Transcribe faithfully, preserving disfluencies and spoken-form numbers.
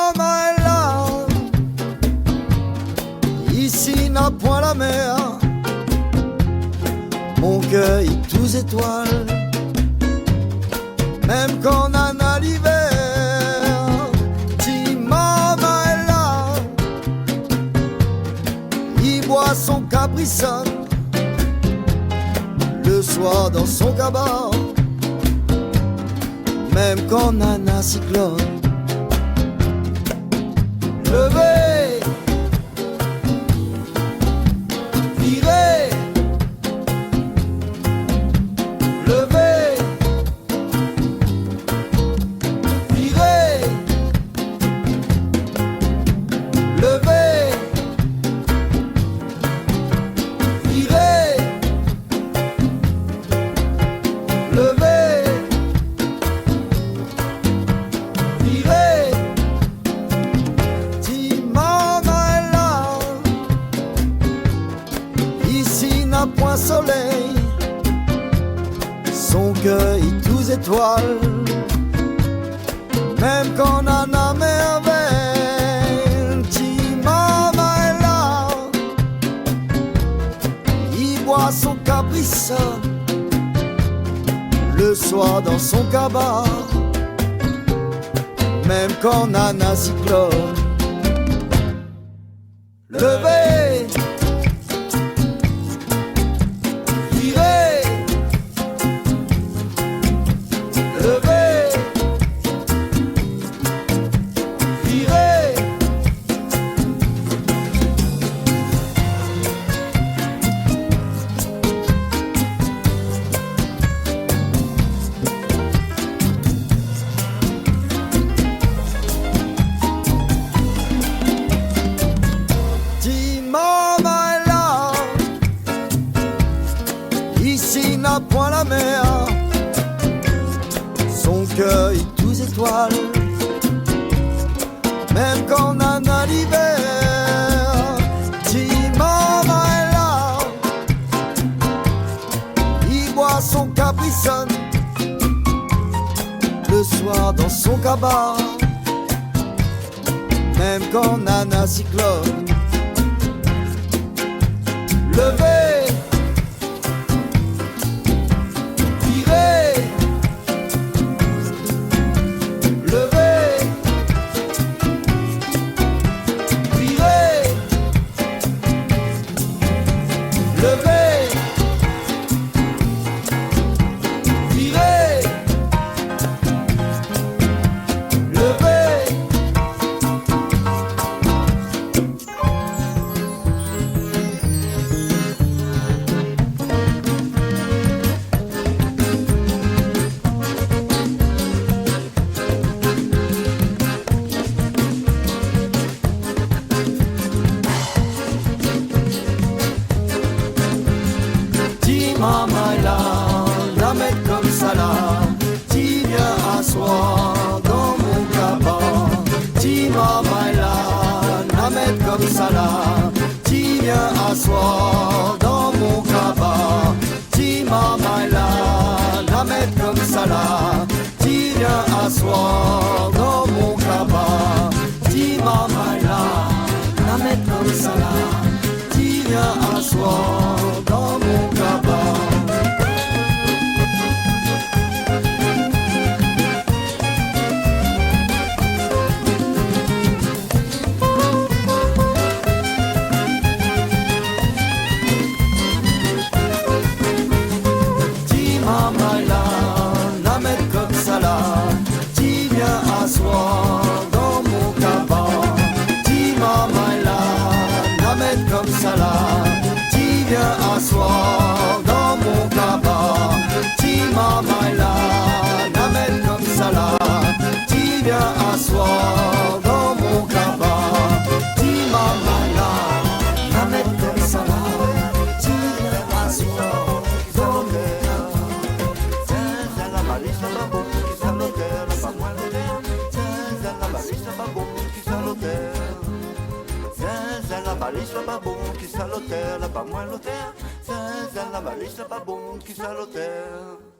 Maman la, isi na poin la mèr, mon kèr i tou zétoil. Mèm kan nana livèr, ti maman la, i boir son Capri Sun le soir dan son kaba. Mèm kan nana siklone, levé, viré, levé, viré, levé, viré, levé, viré, ti maman la. Isi na poin solèy, son kèr i tou zétoil. Mèm kan nana mèrvèy, ti maman la, i boir son Capri Sun le soir dan son kaba. Mèm kan nana siklone, levé, viré, levé, viré. Ti maman la, isi na poin la mèr, son kèr i tou zétoil. Mèm kan nana livèr, ti maman la, i boir son Capri Sun le soir dan son kaba. Mèm kan nana siklone, levé, viré, levé, viré, levé, viré, levé. Ti maman la, la mèt konmsa la, ti vien aswar dan mon kaba. Ti maman la, la mèt konmsa la, ti vien aswar dan mon kaba. Ti maman la, la mèt konmsa la, ti vien aswar dan mon kaba. Ti maman la, la mèt konmsa la, ti vien aswar dan mon kaba. Ti maman la, la mèt konmsa la, ti vien aswar dan mon kaba. Ti maman la, la mèt konmsa la, ti vien aswar dan mon kaba. Ti maman la, la mèt konmsa la, ti vien aswar dan mon kaba. Ti maman la, la mèt konmsa la, ti vien aswar dan mon kaba. Zinzin, la valis la pa bon, ki sa lotèr, la pa moin lotèr. Zinzin, la valis la pa bon, ki sa lotèr. Zinzin, la valis la pa bon, ki sa lotèr, la pa moin lotèr. Zinzin, la valis la pa bon, ki sa lotèr.